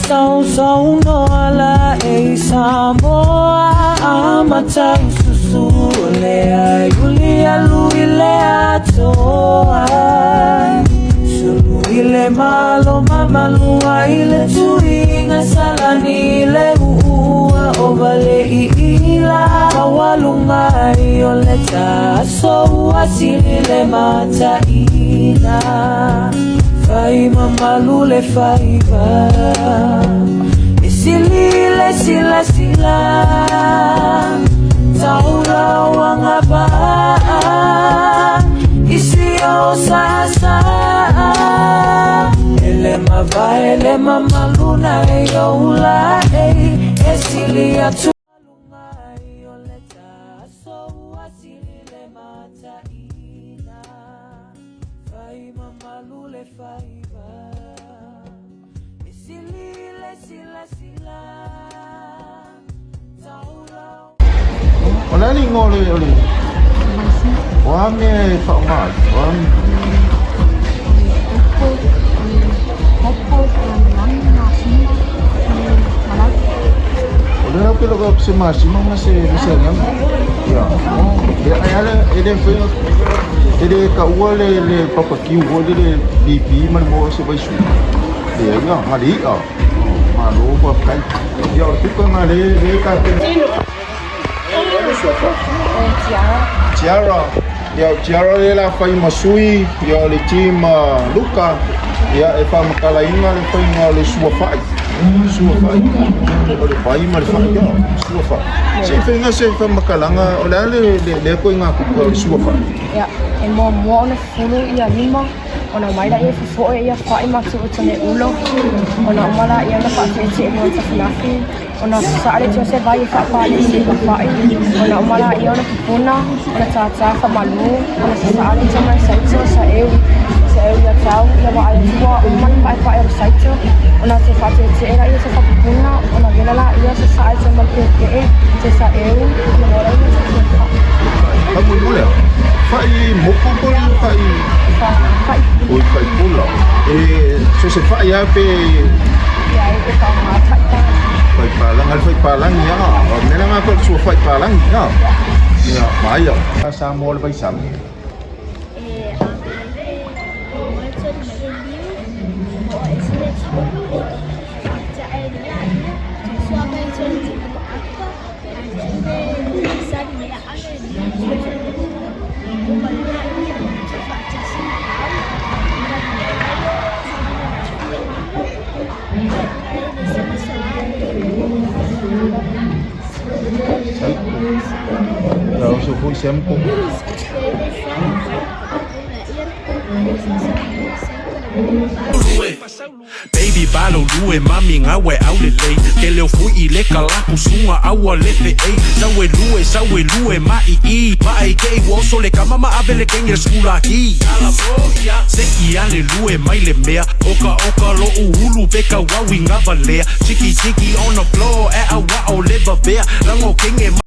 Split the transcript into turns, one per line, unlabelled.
Sausaunoa la e Samoa a mataususu o le ai uli alu i le atoa Sulu i le malo mamalua i le tuiga salani i le uua o vale i ila Maualuga ai o le taso ua sili le mataina Fai mamalu le faiva E sili le silasila Taula o agavaa I si o saasaa E le mavae le mamalu na e oula e E sili atu Ai o le taso ua sili le mataina Fai mamalu le faiva E sili le silasila Taula
O le a le igoa o le o le o a mea e faaaoga ai? O a O lea ou te loko se masima ma se ma se aniani. Ia. Ia ai ale e le mafai ona e le taua le le papakiu foi lele pipi ma le maua se vaisu. Leai ia, na le i'a. Malo faafetai. Ia o le kuka lena le le tapena. Tiara. Ia o Tiara lea o le a fai ma sui ia o le team Luka ia e faamatalaina le faiga o le sua fai. Sua fai. O le vai ma le fai ia. Sua fai. Se i faiga se faamatalaga o le a le le lea ituaiga kuka o le sua fai?
Ia, e muamua ona fufulu ia lima, ona omai laia e fofoe ia fai ma tuu i tane ulo, ona uma laia ona faateetee mua i tafanafi, ona sasaa le tua se vai e faapalesi i ka fai, ona uma laia ona pupuna, ona tātā faamalu, ona sasaa le tama e saito saeu saeu ia tau, ia vaai atu ua uma le paepae o le saito, ona toe faateetee laia te faapupuna, ona vela laia sasaa e tama le peepee, te saeu, ona maua laia te fai.
Faamolemole a? Fai moko po o le fai
Fai
Oi fai pula. E so se fai lava pe
Ia e faaaoga fai palagi.
Fai palagi, le fai palagi a. O le mea lena ko le sua fai palagi a. Ia, maia. Samoa le vaisami.
E ave o toli mai le liu, o ese le tolu, faatae le ia, sua mai toli te apa, a sali mai ave le liu, o ma le ia, faatasi au,
Ia, o se foi sempo.
Baby balo lue mami ngawe au lelei ke leo fui i le kalaku sunga aua le fe ei saue lue saue lue ma i i ma ai ke ua oso le kama ma ave le kenge le skula ki se i ale lue mai le mea oka oka lo uhulu pe ka wawi ngavalea tiki tiki on the floor e a wa o le vavea lango kenge.